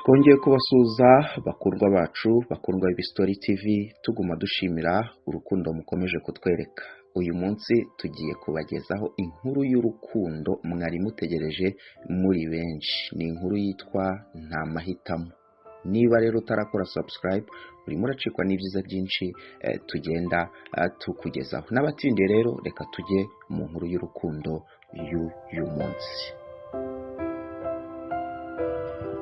Twongeye kubasuhuza bakundwa bacu, bakundwa b'Ibisitori TV, tuguma dushimira urukundo mukomeje kutwereka. Uyu munsi tugiye kubagezaho inkuru y'urukundo mwari mutegereje muri benshi. Ni inkuru yitwa Nta Mahitamo. Niba rero utarakora subscribe, urimo uracikwa n'ibyiza byinshi tugenda tukugezaho. N'abatindiye rero, reka tujye mu nkuru y'urukundo y'uyu munsi.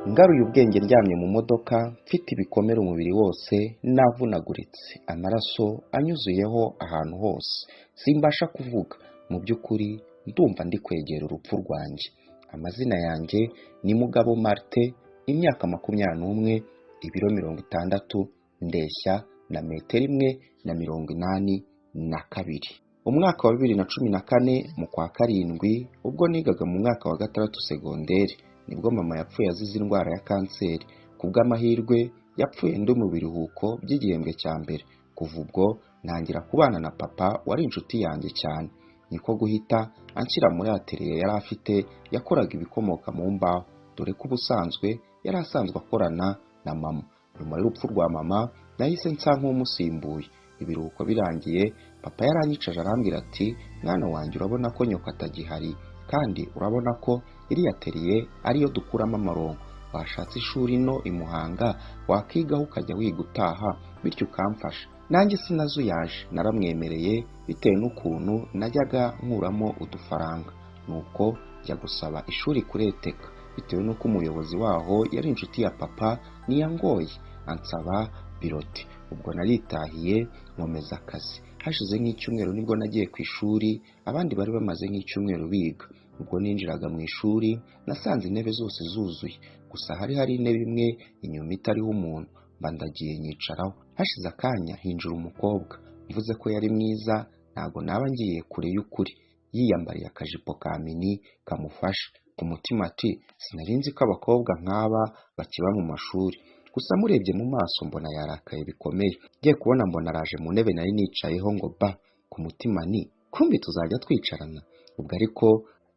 Ngaruye ubwenge ndyamye mu modoka, mfite ibikomere umubiri wose, navunaguritse, amaraso anyuzuyeho ahantu hose, simbasha kuvuga. Mu by'ukuri ndumva ndi kwegera urupfu rwanjye. Amazina yanjye ni Mugabo Martin, imyaka 21, ibiro 60, ndeshya na metero 1.82. Umwaka wa 2014 mu kwa karindwi, ubwo nigaga mu mwaka wa gatandatu segonderi, nibwo mama yapfuye azize indwara ya kanseri. Ku bw'amahirwe yapfuye ndi mu biruhuko by'igihembwe cya mbere. Kuva ubwo ntangira kubana na papa wari inshuti yanjye cyane, niko guhita anshyira muri atelier yari afite yakoraga ibikomoka mu mbaho, dore ko ubusanzwe yari asanzwe akorana na mama. Nyuma y'urupfu rwa mama nahise nsa nk'umusimbuye. Ibiruhuko birangiye, papa yaranyicaje arambwira ati: "Mwana wanjye, urabona ko nyoko atagihari, kandi urabona ko iriya atelier ariyo dukuramo amaronko. Washatse ishuri ino i Muhanga wakigaho, ukajya wiga utaha, bityo ukamfasha." Nanjye sinazuyaje, naramwemereye bitewe n'ukuntu najyaga nkuramo udufaranga. Nuko njya gusaba ishuri kuri ETEKA. Bitewe n'uko umuyobozi waho yari inshuti ya papa, ntiyangoye ansaba bulletin. Ubwo naritahiye nkomeza akazi. Hashize nk'icyumweru nibwo nagiye ku ishuri, abandi bari bamaze nk'icyumweru biga. Ubwo ninjiraga mu ishuri nasanze intebe zose zuzuye, gusa hari intebe imwe inyuma itariho umuntu, mba ndagiye nyicaraho. Hashize akanya hinjira umukobwa. Mvuze ko yari mwiza ntago naba ngiye kure y'ukuri. Yiyambariye akajipo ka mini kamufasha. Ku mutima ati: "Sinari nzi ko abakobwa nk'aba bakiba mu mashuri." Gusa murebye mu maso mbona yarakaye bikomeye. Ngiye kubona mbona araje mu ntebe nari nicayeho ngo ba. Ku mutima ni kumbi tuzajya twicarana. Ubwo ariko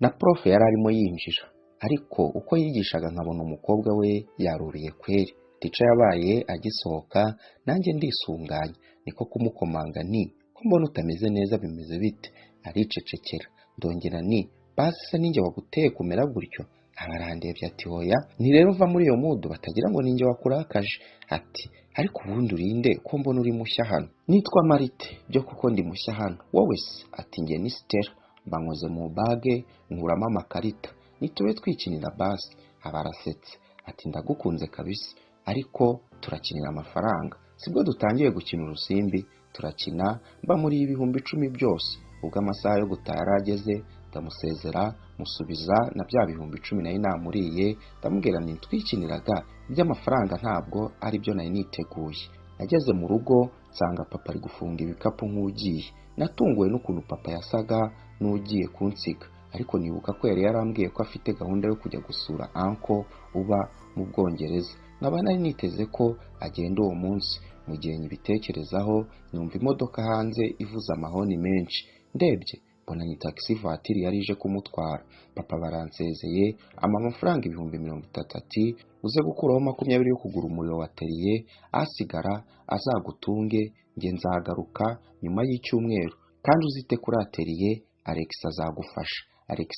na prof yari arimo yinjira, ariko uko yigishaga nkabona umukobwa we yaruriye kweri. Teacher yabaye agisohoka nanjye ndisunganya, niko kumukomanga nti: "Ko mbona utameze neza, bimeze bite?" Aricecekera. Ndongera ni: "Basi se ninjye waguteye kumera gutyo?" Aba arandebye ati: "Hoya." Ni rero uva muri iyo mood, batagira ngo ninjye wakurakaje. Ati: "Ariko ubundi urinde ko mbona uri mushya hano?" "Nitwa Marite byo kuko ndi mushya hano, wowe se?" Ati: "Njye ni Stella." Mba nkoze mu bag nkuramo amakarita, nitube twikinira basi. Aba arasetse ati: "Ndagukunze kabisa, ariko turakinira amafaranga." Sibwo dutangiye gukina urusimbi, turakina mba muri 10,000 byose. Ubwo amasaha yo gutaha yarageze, ndamusezera, musubiza na bya 10,000 nari namuriye. Ndamubwira nti: "Twikiniraga iby'amafaranga, ntabwo ari byo nari niteguye." Nageze mu rugo nsanga papa ari gufunga ibikapu nk'ugiye. Natunguwe n'ukuntu papa yasaga n'ugiye kunsiga, ariko nibuka ko yari yarambwiye ko afite gahunda yo kujya gusura uncle uba mu Bwongereza, nkaba nari niteze ko agenda uwo munsi. Mu gihe nyibitekerezaho, numva imodoka hanze ivuze amahoni menshi. Ndebye mbona ni taxi voiture yari ije kumutwara. Papa baransezeye, ampa amafaranga 30,000, ati: "Uze gukuraho 20 yo kugura umuriro wa atelier, asigara azagutunge, njye nzagaruka nyuma y'icyumweru, kandi uzite kuri atelier, Alex azagufasha." Alex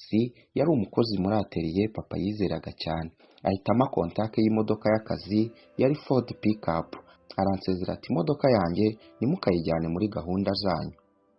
yari umukozi muri atelier papa yizeraga cyane. Ahitamo contact y'imodoka y'akazi, yari Ford Pickup. Aransezera ati: "Imodoka yanjye ntimukayijyane muri gahunda zanyu."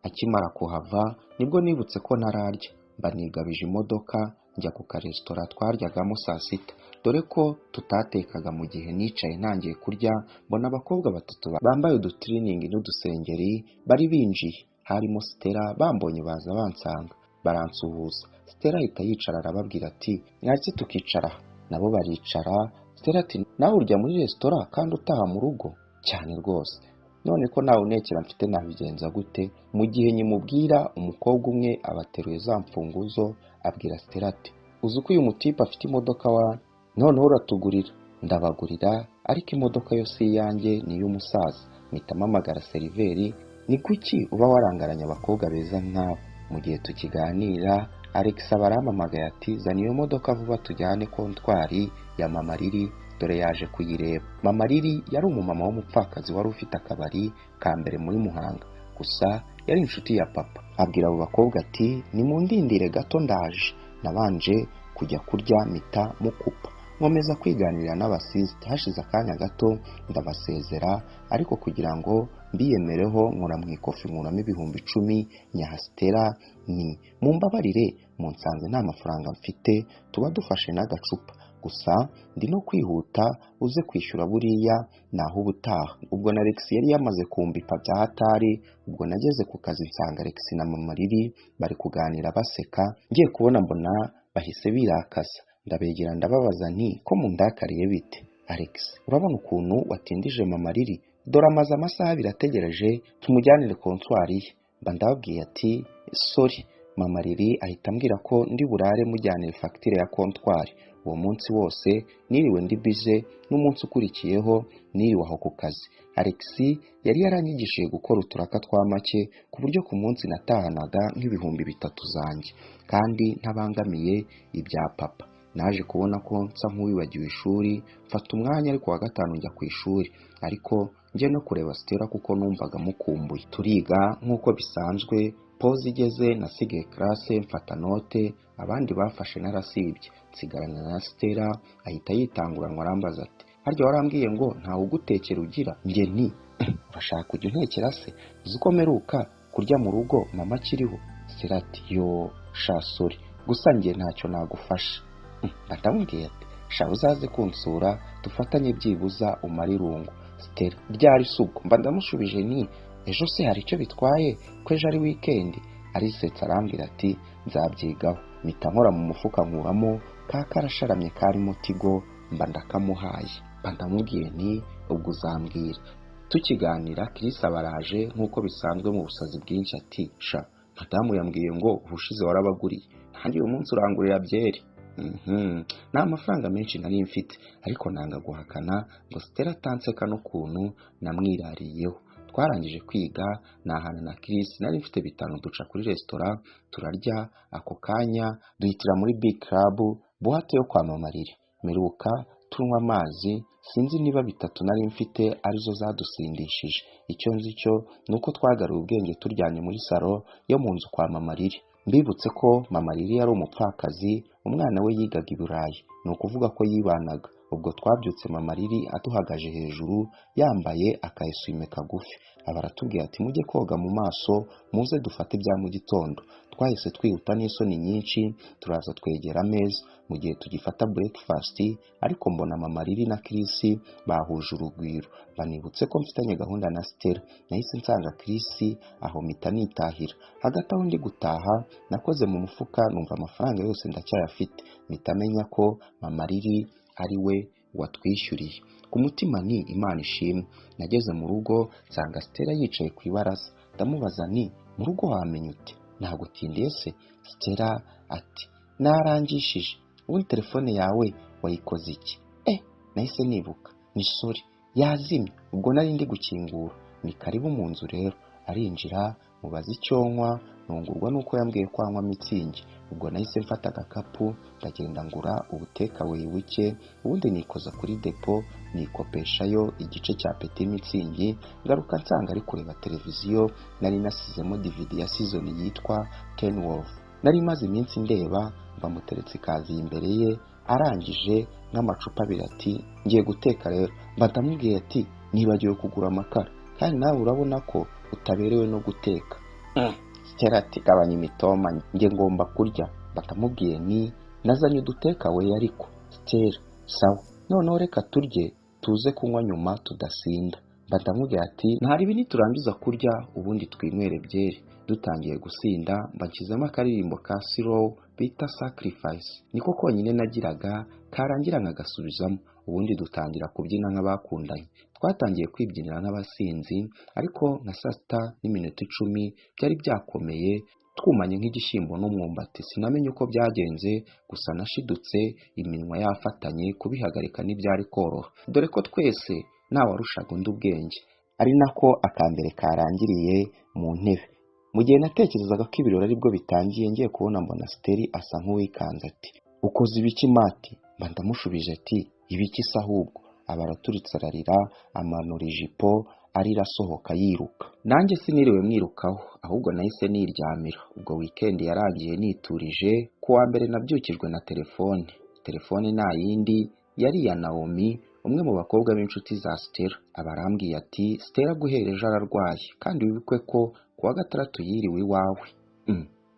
Akimara kuhava nibwo nibutse ko ntararya, mba nigabije imodoka njya ku karesitora twaryagamo saa sita, dore ko tutatekaga. Mu gihe nicaye ntangiye kurya, mbona abakobwa batatu bambaye udutiriningi n'udusengeri bari binjiye, harimo Stella. Bambonye baza bansanga, baransuhuza. Stella ahita yicara, arababwira ati: "Mwaki tukicara?" Nabo baricara. Stella ati: "Nawe urya muri resitora kandi utaha mu rugo?" "Cyane rwose. None ko nawe unekera mfite nabigenza gute?" Mu gihe nyimubwira, umukobwa umwe abateruye za mfunguzo, abwira Stella ati: "Uzi ko uyu mutipe afite imodoka wa? Noneho uratugurira." "Ndabagurira, ariko imodoka yo si iyanjye, ni iy'umusaza." Mpita mpamagara seriveri: "Ni kuki uba warangaranye abakobwa beza nk'abo?" Mu gihe tukiganira, Alex aba arampamagaye ati: "Zana iyo modoka vuba tujyane comptoir ya mama riri." Dore yaje kuyireba. Mama Riri yari umumama w'umupfakazi wari ufite akabari ka mbere muri Muhanga, gusa yari inshuti ya papa. Abwira abo bakobwa ati: "Nimundindire gato, ndaje." Nabanje kujya kurya, mpita mukupa, nkomeza kwiganirira n'abasisita. Hashize akanya gato ndabasezera, ariko kugira ngo mbiyemereho nkora mu ikofi, nkuramo 10,000, nyaha Stella. Ni mumbabarire, munsanze nta mafaranga mfite, tuba dufashe n'agacupa, gusa ndi no kwihuta, uze kwishyura buriya naho ubutaha. Ubwo na Alex yari yamaze kumbipa bya hatari. Ubwo nageze ku kazi nsanga Alex na mama Riri bari kuganira baseka. Ngiye kubona mbona bahise birakaza. Ndabegera, ndababaza nti: "Ko mundakariye, bite?" Alex: "Urabona ukuntu watindije mama Riri? Dore amaze amasaha 2 ategereje tumujyanire kontwari ye." Mba ndababwiye ati: "Sorry." Mama Riri ahita ambwira ko ndi burare mujyanire fagitire ya kontwari. Uwo munsi wose niriwe ndi busy, n'umunsi ukurikiyeho niriwe aho ku kazi. Alex yari yaranyigishije gukora uturaka twa make, ku buryo ku munsi natahanaga nk'3,000 zanjye kandi ntabangamiye ibya papa. Naje kubona ko nsa nk'uwibagiwe ishuri, mfata umwanya, ariko wa gatanu njya ku ishuri, ariko njye no kureba Stella kuko numvaga mukumbuye. Turiga nk'uko bisanzwe. Pause igeze nasigaye classe, mfata note abandi bafashe, narasibye, nsigarana na Stella. Ahita yitanguranwa arambaza ati: "Harya warambwiye ngo ntawe ugutekera ugira?" Njye nti: "Urashaka kujya untekera se? Uzi ko mperuka kurya mu rugo mama akiriho?" Stella ati: "Yo sha, sorry, gusa njye ntacyo nagufasha." Ndamubwiye ati: "Sha, uzaze kunsura dufatanye, byibuza umare irungu." Stella: "Ryari se ubwo?" Mba ndamushubije ni: "Ejo se hari icyo bitwaye, ko ejo ari weekend?" Arisetsa, arambwira ati: "Nzabyigaho." Mpita nkora mu mufuka, nkuramo ka karasharamye karimo Tigo, mba ndakamuhaye. Mba ndamubwiye nti: "Ubwo uzambwira." Tukiganira, Chris abaraje nk'uko bisanzwe mu busazi bwinshi ati: "Sha, madamu yambwiye ngo ubushize warabaguriye, nanjye uyu munsi urangurira byeri." Nta mafaranga menshi nari mfite, ariko nanga guhakana ngo Stella atanseka n'ukuntu namwirariyeho. Twarangije kwiga, nahana na Chris, nari mfite 5, duca kuri resitora turarya. Ako kanya duhitira muri Big Club, boîte yo kwa mama Riri meruka. Tunywa amazi, sinzi niba 3 nari mfite arizo zadusindishije. Icyo nzi cyo ni uko twagaruye ubwenge turyamye muri salon yo mu nzu kwa mama Riri. Mbibutse ko mama Riri yari umupfakazi, umwana we yigaga i Burayi, ni ukuvuga ko yibanaga. Ubwo twabyutse mama Riri aduhagaje hejuru, yambaye akaesume kagufi. Aba aratubwira ati: "Mujye koga mu maso, muze dufate ibya mu gitondo." Twahise twihuta n'isoni nyinshi, turaza twegera ameza. Mu gihe tugifata breakfast, ariko mbona mama Riri na Chris bahuje urugwiro. Banibutse ko mfitanye gahunda na Stella. Nahise nsanga Chris aho, mpita nitahira. Hagati aho ndi gutaha, nakoze mu mufuka numva amafaranga yose ndacyayafite, mpita menya ko mama Riri ari we watwishyuriye. Ku mutima ni Imana ishimwe. Nageze mu rugo nsanga Stella yicaye ku ibaraza. Ndamubaza ni: "Mu rugo wamenye ute? Nagutindiye se?" Stella ati: "Narangishije. Ubundi telefone yawe wayikoze iki?" Nahise nibuka ni: "Sorry, yazimye ubwo nari ndi gukingura. Ni karibu mu nzu rero." Arinjira, mubaza icyo nywa, ntungurwa nuko yambwiye ko anywa Mützig. Ubwo nahise mfata agakapu, ndagenda ngura ubutakeaway buke, ubundi nikoza kuri depo, nikopeshayo igice cya petit Mützig. Ngaruka nsanga ari kureba televiziyo. Nari nasizemo DVD ya season yitwa Teen Wolf nari maze iminsi ndeba. Bamuteretse ikaziye imbere ye, arangije nk'amacupa abiri ati: "Ngiye guteka rero." Mba ndamubwiye ati: "Nibagiwe kugura amakara, kandi nawe urabona ko utaberewe no guteka." Stella ati: "Gabanya imitoma, njye ngomba kurya." Batamubwiye ni: "Nazanye udutakeaway ariko." Stella: "Sawa, noneho reka turye, tuze kunywa nyuma tudasinda." Mba ndamubwira ati: "Ntaribi, niturangiza kurya ubundi twinywere byeri." Dutangiye gusinda, mba nshyizemo akaririmbo ka Silow bita Sacrifice, niko konyine nagiraga, karangira nkagasubizamo, ubundi dutangira kubyina nk'abakundanye. Twatangiye kwibyinira nk'abasinzi, ariko nka saa 6:10 byari byakomeye, twumanye nk'igishyimbo n'umwumbati. Sinamenye uko byagenze, gusa nashidutse iminwa yafatanye. Kubihagarika ntibyari koroha, dore ko twese ntawarushaga undi ubwenge, ari nako akambere karangiriye mu ntebe. Mu gihe natekerezaga ko ibirori aribwo bitangiye, ngiye kubona mbona Stella asa nk'uwikanze ati: "Ukoze ibiki, Mati?" Mba ndamushubije ati: Ibiki se ahubwo? Aba araturitse ararira, amanura ijipo arira asohoka yiruka. Nanjye siniriwe mwirukaho, ahubwo nahise niryamira. Ubwo weekend yarangiye niturije. Ku wa mbere nabyukijwe na telefone. Telefone nta yindi yari iya Naomi, umwe mu bakobwa b'inshuti za Stella. Aba arambwiye ati Stella guhera ejo ararwaye, kandi wibuke ko ku wa gatandatu yiriwe iwawe.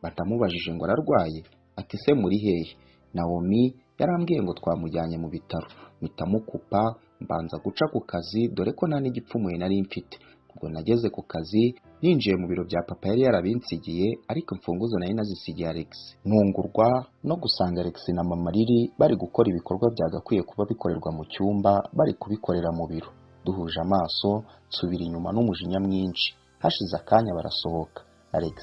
Batamubajije ngo ararwaye, ati se muri hehe? Naomi yarambwiye ngo twamujyanye mu bitaro. Mpita mukupa, mbanza guca ku kazi dore ko nta n'igipfumuye nari mfite. Ubwo nageze ku kazi, ninjiye mu biro bya papa yari yarabinsigiye, ariko imfunguzo nari nazisigiye Alex. Ntungurwa no gusanga Alex na mama Lily bari gukora ibikorwa byagakwiye kuba bikorerwa mu cyumba, bari kubikorera mu biro. Duhuje amaso, nsubira inyuma n'umujinya mwinshi. Hashize akanya barasohoka. Alex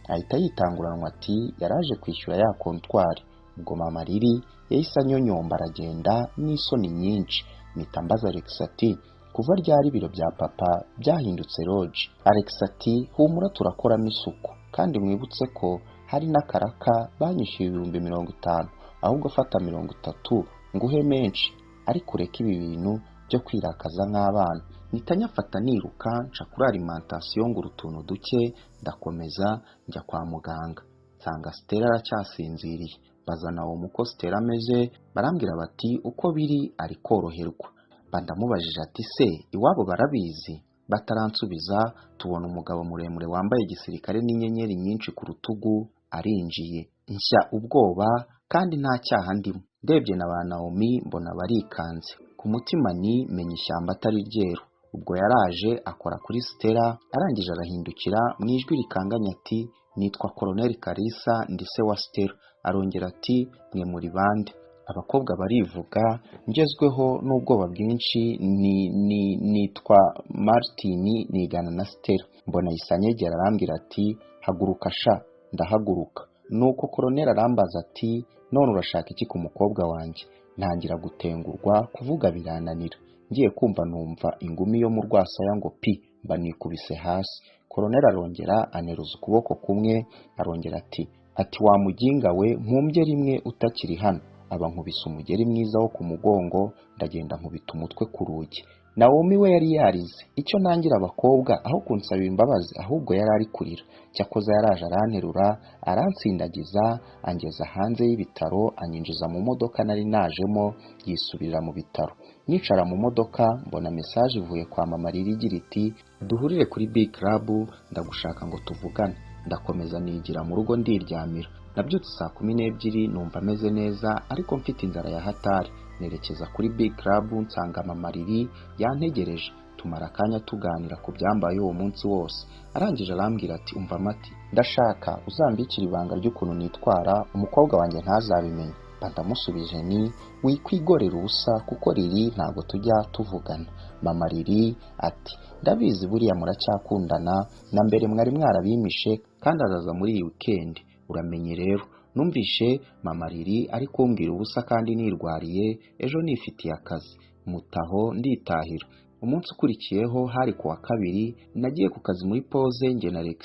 ahita yitanguranwa ati yaraje kwishyura ya kontwari. Ubwo mama Lily yahise anyonyomba aragenda n'isoni nyinshi. Mpita mbaza Alex ati kuva ryari ibiro bya papa byahindutse lodge? Alex ati humura turakoramo isuku, kandi mwibutse ko hari n'akaraka banyishyuye 50,000, ahubwo fata 30 nguhe menshi, ariko ureke ibi bintu byo kwirakaza nk'abana. Mpita nyafata niruka nca kuri alimentation ngura utuntu duke, ndakomeza njya kwa muganga. Nsanga Stella aracyasinziriye. Baza Naomi uko Stella ameze, barambwira bati uko biri ari koroherwa. Bandamubajije ati se iwabo barabizi? Bataransubiza tubona umugabo muremure wambaye igisirikare n'inyenyeri nyinshi ku rutugu arinjiye. Nshya ubwoba kandi nta cyaha ndimo. Ndebye na ba Naomi mbona barikanze. Ku mutima ni menya ishyamba atari ryeru. Ubwo yaraje akora kuri Stella, arangije arahindukira mu ijwi rikanganye ati nitwa Colonel Kalisa, ndi se wa Stella. Arongera ati mwe muri bande? Abakobwa barivuga. Ngezweho n'ubwoba bwinshi ni nitwa Martin, nigana na Stella. Mbona ahise anyegera arambwira ati haguruka sha. Ndahaguruka. Nuko Colonel arambaza ati none urashaka iki ku mukobwa wanjye? Ntangira gutengurwa, kuvuga birananira. Ngiye kumva numva ingumi yo mu rwasaya ngo pi, mba nikubise hasi. Colonel arongera aneruza ukuboko kumwe, arongera ati wa muginga we, nkumbye rimwe utakiri hano. Aba nkubise umugeri mwiza wo ku mugongo, ndagenda nkubita umutwe ku rugi. Naomi we yari yarize. Icyo nangira abakobwa, aho kunsabira imbabazi ahubwo yari ari kurira. Cyakoze yaraje aranterura, aransindagiza, angeza hanze y'ibitaro, anyinjiza mu modoka nari najemo, yisubirira mu bitaro. Nicara mu modoka mbona message ivuye kwa mama Lily igira iti duhurire kuri Big Club, ndagushaka ngo tuvugane. Ndakomeza nigira mu rugo ndiryamira. Nabyutse saa 12 numva meze neza, ariko mfite inzara ya hatari. Nerekeza kuri Big Club nsanga mama Lily yantegereje. Tumara akanya tuganira ku byambaye uwo munsi wose. Arangije arambwira ati umva Mati, ndashaka uzambikira ibanga ry'ukuntu nitwara, umukobwa wanjye ntazabimenye. Ndamusubije ni wikwigorera ubusa kuko Lily ntabwo tujya tuvugana. Mama Lily ati ndabizi buriya muracyakundana, na mbere mwari mwarabimishe, kandi azaza muri iyi weekend, uramenye rero. Numvishe mama Lily ari kumbwira ubusa kandi nirwariye, ejo nifitiye akazi. Mutaho nditahira. Umunsi ukurikiyeho hari ku wa kabiri, nagiye ku kazi muri pause njye na Alex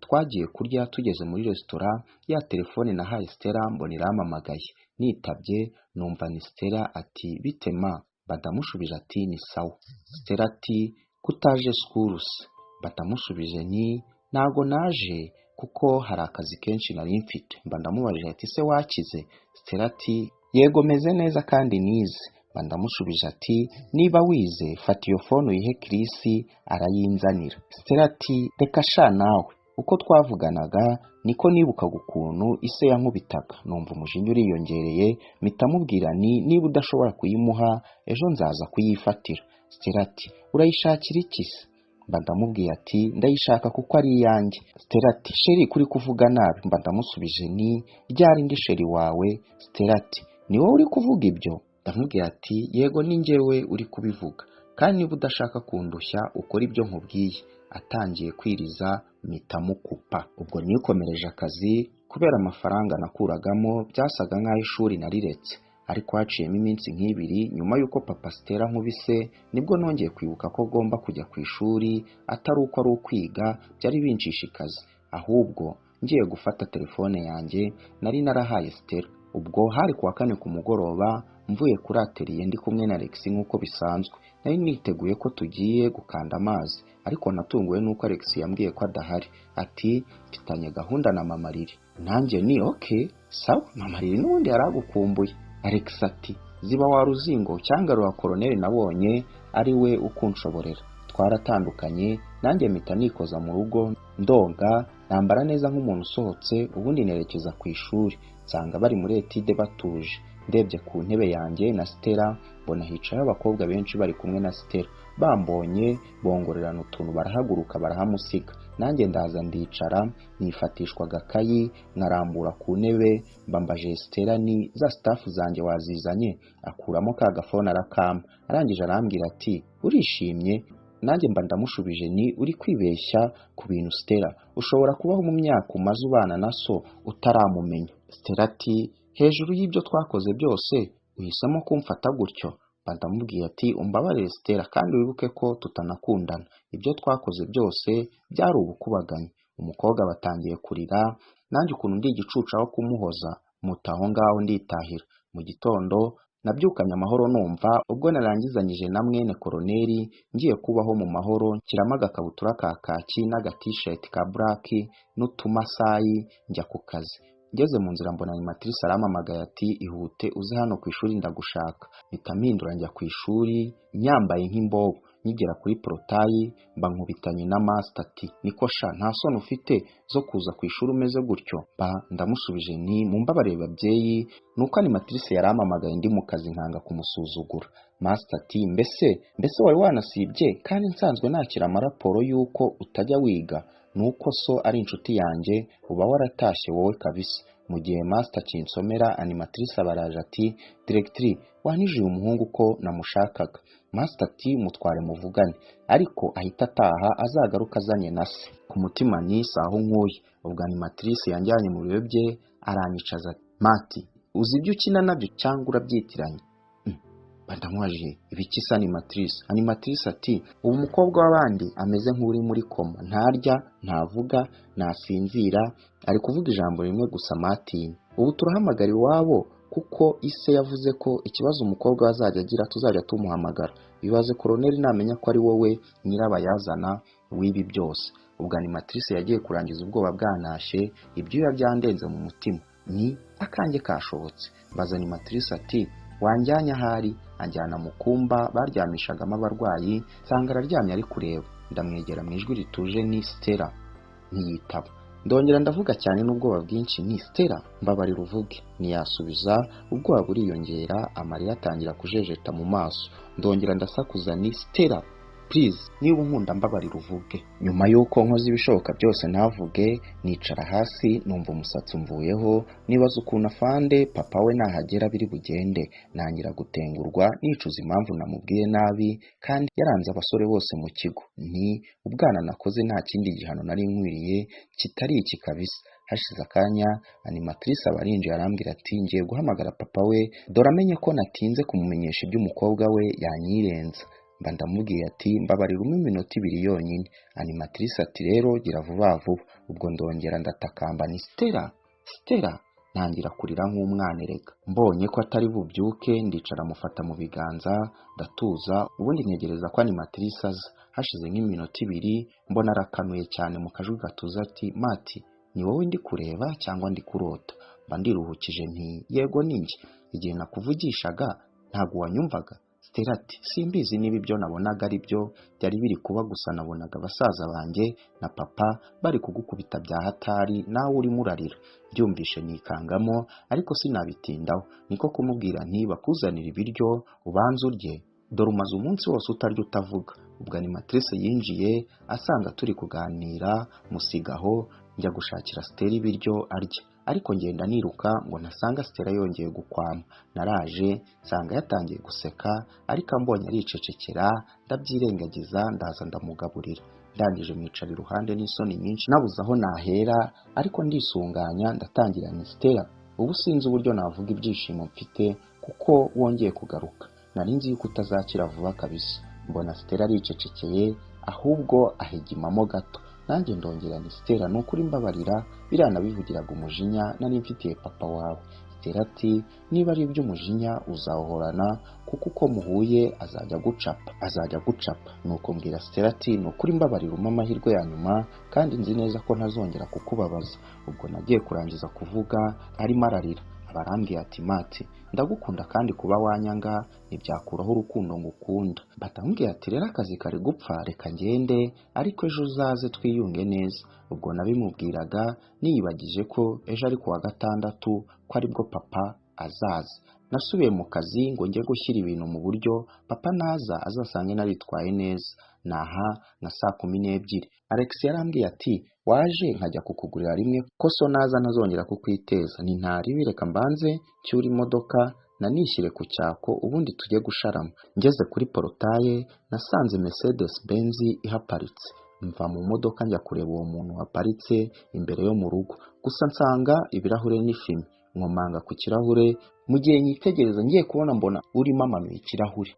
twagiye kurya. Tugeze muri resitora, ya telefone nahaye Stella mbona irampamagaye. Nitabye numva ni Stella ati bite ma? Badamushubije ati ni sawa. Stella ati kutaje school se? Badamushubije ni ntago naje kuko hari akazi kenshi nari mfite. Mba ndamubajije ati se wakize? Stella ati yego meze neza kandi nize. Mba ndamushubije ati niba wize fata iyo phone uyihe Chris arayinzanira. Stella ati reka sha nawe. Uko twavuganaga niko nibukaga ukuntu ise yankubitaga, numva umujinya uriyongereye, mpita mubwira ni niba udashobora kuyimuha ejo nzaza kuyifatira. Stella ati urayishakira iki se? Mba ndamubwiye ati ndayishaka kuko ari iyanjye. Stella ati chéri kuri kuvuga nabi. Mba ndamusubije ni ryari ndi chéri wawe? Stella ati ni wowe uri kuvuga ibyo? Ndamubwira ati yego ni njyewe uri kubivuga, kandi niba udashaka kundushya ukora ibyo nkubwiye. Atangiye kwiriza mpita mukupa. Ubwo nikomereje akazi, kubera amafaranga nakuragamo byasaga nk'aho ishuri nariretse. Ariko haciyemo iminsi nk'ibiri nyuma y'uko papa Stella nkubise, nibwo nongeye kwibuka ko ngomba kujya ku ishuri, atari uko ari ukwiga byari binshishikaza, ahubwo ngiye gufata telefone yanjye nari narahaye Stella. Ubwo hari kuwa kane ku mugoroba, mvuye kuri atelier ndi kumwe na Alex nk'uko bisanzwe. Nari niteguye ko tugiye gukanda amazi, ariko natunguwe n'uko Alex yambwiye ko adahari. Ati mfitanye gahunda na Mama Lili. Nanjye ni okay, sawa, Mama Lili n'ubundi yaragukumbuye. Alex ati ziba wa ruzingo cyangwa rwa koroneri nabonye ari we ukunshoborera. Twaratandukanye, nanjye mpita nikoza mu rugo, ndonga, nambara neza nk'umuntu usohotse, ubundi nerekeza ku ishuri. Nsanga bari muri etide batuje. Ndebye ku ntebe yanjye na Stella, mbona hicaye abakobwa benshi bari kumwe na Stella. Bambonye bongorerana utuntu, barahaguruka barahamusiga. Nanjye ndaza ndicara, nifatishwa agakayi nkarambura ku ntebe, mbambaje Stella ni za staff zanjye wazizanye? Akuramo ka gafone arakampa, arangije arambwira ati urishimye? Nanjye mba ndamushubije ni uri kwibeshya ku bintu Stella, ushobora kubaho mu myaka umaze ubana na so utaramumenya. Stella ati hejuru y'ibyo twakoze byose uhisemo kumfata gutyo? Mba ndamubwiye ati umbabarire Stella, kandi wibuke ko tutanakundana, ibyo twakoze byose byari ubukubaganyi. Umukobwa batangiye kurira, nanjye ukuntu ndi igicucu aho kumuhoza muta aho ngaho nditahira. Mu gitondo nabyukanye amahoro, numva ubwo narangizanyije na mwene koroneri ngiye kubaho mu mahoro, nshyiramo agakabutura ka kaki n'agatisheti ka buraki n'utumasayi njya ku kazi. Ngeze mu nzira mbona animatrice arampamagaye ati ihute uze hano ku ishuri ndagushaka. Mpita mpindura njya ku ishuri nyambaye nk'imbobo. Nkigera kuri porotayi mba nkubitanye na master ati niko sha, nta soni ufite zo kuza ku ishuri umeze gutyo? Mba ndamushubije nti mumbabarire babyeyi, nuko animatrice yarampamagaye ndi mu kazi nkanga kumusuzugura. Master ati mbese wari wanasibye kandi nsanzwe nakira amaraporo y'uko utajya wiga, nuko so ari inshuti yanjye uba waratashye wowe kabisa. Mu gihe master akinsomera, animatrice abaraje ati directrice wanije uyu muhungu ko namushakaga. Master ati mutware muvugane, ariko ahita ataha azagaruka azanye na se. Ku mutima ni saho nkuye. Ubwo animatrice yanjyanye mu biro bye aranyicaza ati Mati, uzi ibyo ukina nabyo cyangwa urabyitiranya? Ndamwaje ibiki se animatrice? Animatrice ati ubu umukobwa w'abandi ameze nk'uri muri koma, ntarya, ntavuga, ntasinzira, ari kuvuga ijambo rimwe gusa Martin. Ubu turahamagara iwabo kuko ise yavuze ko ikibazo umukobwa we azajya agira tuzajya tumuhamagara. Ibaze koroneri namenya ko ari wowe nyirabayazana w'ibi byose. Ubwo animatrice yagiye kurangiza ubwoba bwanashe, ibyuya byandenze mu mutima, ni akanjye kashobotse. Mbaza animatrice ati wanjyanye ahari? Anjyana mu kumba baryamishagamo abarwayi, nsanga araryamye ari kureba. Ndamwegera mu ijwi rituje ni Stella, ntiyitaba. Ndongera ndavuga cyane n'ubwoba bwinshi ni Stella, mbabarira uvuge. Ntiyasubiza, ubwoba buriyongera, amarira atangira kujejeta mu maso. Ndongera ndasakuza ni Stella, please niba unkunda mbabarira uvuge. Nyuma y'uko nkoze ibishoboka byose ntavuge, nicara hasi numva umusatsi umvuyeho, nibaza ukuntu afande papa we nahagera biri bugende. Nangira gutengurwa nicuza impamvu namubwiye nabi kandi yaranze abasore bose mu kigo. Ni ubwana nakoze, nta kindi gihano nari nkwiriye kitari iki kabisa. Hashize akanya animatrice aba arinjiye arambwira ati ngiye guhamagara papa we, dore amenye ko natinze kumumenyesha iby'umukobwa we yanyirenza. Mba ndamubwiye ati mbabarira umpe iminota ibiri yonyine. Animatrice ati rero gira vuba vuba. Ubwo ndongera ndatakamba ni Stella, Stella, ntangira kurira nk'umwana erega. Mbonye ko atari bubyuke ndicara mufata mu biganza ndatuza, ubundi ntegereza ko animatrice aza. Hashize nk'iminota ibiri mbona arakanuye cyane mu kajwi gatuza ati Mati, ni wowe ndi kureba cyangwa ndi kurota? Mba ndiruhukije nti yego ni njye, igihe nakuvugishaga ntabwo wanyumvaga? Stella ati simbizi niba ibyo nabonaga ari byo byari biri kuba, gusa nabonaga basaza banjye na papa bari kugukubita bya hatari nawe urimo urarira. Byumvishe nikangamo, ariko sinabitindaho, niko kumubwira nti bakuzanira ibiryo ubanze urye, dore umaze umunsi wose utarya utavuga. Ubwo animatrice yinjiye asanga turi kuganira, musigaho njya gushakira Stella ibiryo arya, ariko ngenda niruka ngo ntasanga Stella yongeye gukwama. Naraje nsanga yatangiye guseka, ariko ambonye aricecekera, ndabyirengagiza ndaza ndamugaburira. Ndangije mwicara iruhande n'isoni nyinshi, nabuze aho nahera, ariko ndisunganya ndatangira ni Stella, ubu sinzi uburyo navuga ibyishimo mfite kuko wongeye kugaruka, nari nzi yuko utazakira vuba kabisa. Mbona Stella aricecekeye ahubwo ahigimamo gato, nanjye ndongera ni Stella, ni ukuri mbabarira, biriya nabivugiraga umujinya nari mfitiye papa wawe. Stella ati niba ari iby'umujinya uzawuhorana, kuko uko muhuye azajya gucapa, azajya gucapa. Nuko mbwira Stella ati ni ukuri mbabarira, umpe amahirwe ya nyuma, kandi nzi neza ko ntazongera kukubabaza. Ubwo nagiye kurangiza kuvuga arimo ararira, aba arambwiye ati Mati, ndagukunda kandi kuba wanyanga ntibyakuraho urukundo ngukunda. Batamubwiye ati rero akazi kari gupfa, reka ngende, ariko ejo uzaze twiyunge neza. Ubwo nabimubwiraga niyibagije ko ejo ari kuwa gatandatu, ko aribwo papa azaza. Nasubiye mu kazi ngo njye gushyira ibintu mu buryo, papa naza azasange naritwaye neza. Naha nka saa 12 Alex yarambwiye ati waje nkajya kukugurira rimwe, ko so naza ntazongera kukwiteza. Ni ntaribi, reka mbanze cyure imodoka nanishyire ku cyako, ubundi tujye gusharama. Ngeze kuri porotaye nasanze Mercedes Benz ihaparitse. Mva mu modoka njya kureba uwo muntu waparitse imbere yo mu rugo, gusa nsanga ibirahure n'ifime. Nkomanga ku kirahure, mu gihe nyitegereza ngiye kubona mbona urimo amanuye ikirahure.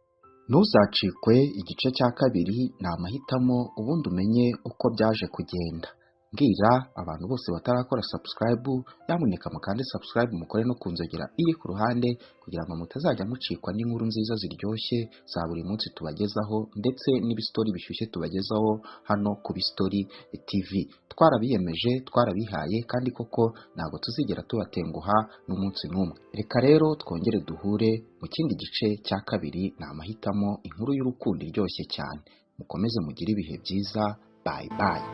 Ntuzacikwe igice cya kabiri, ni amahitamo, ubundi umenye uko byaje kugenda. Mbwira abantu bose batarakora subscribe, nyamuneka mukande subscribe, mukore no kunzogera iri ku ruhande, kugira ngo mutazajya mucikwa n'inkuru nziza ziryoshye za buri munsi tubagezaho, ndetse n'ibisitori bishyushye tubagezaho hano ku Bisitori TV. Twarabiyemeje, twarabihaye, kandi koko ntabwo tuzigera tubatenguha n'umunsi n'umwe. Reka rero twongere duhure mu kindi gice cya kabiri, ni amahitamo, inkuru y'urukundo iryoshye cyane. Mukomeze mugire ibihe byiza, bye bye.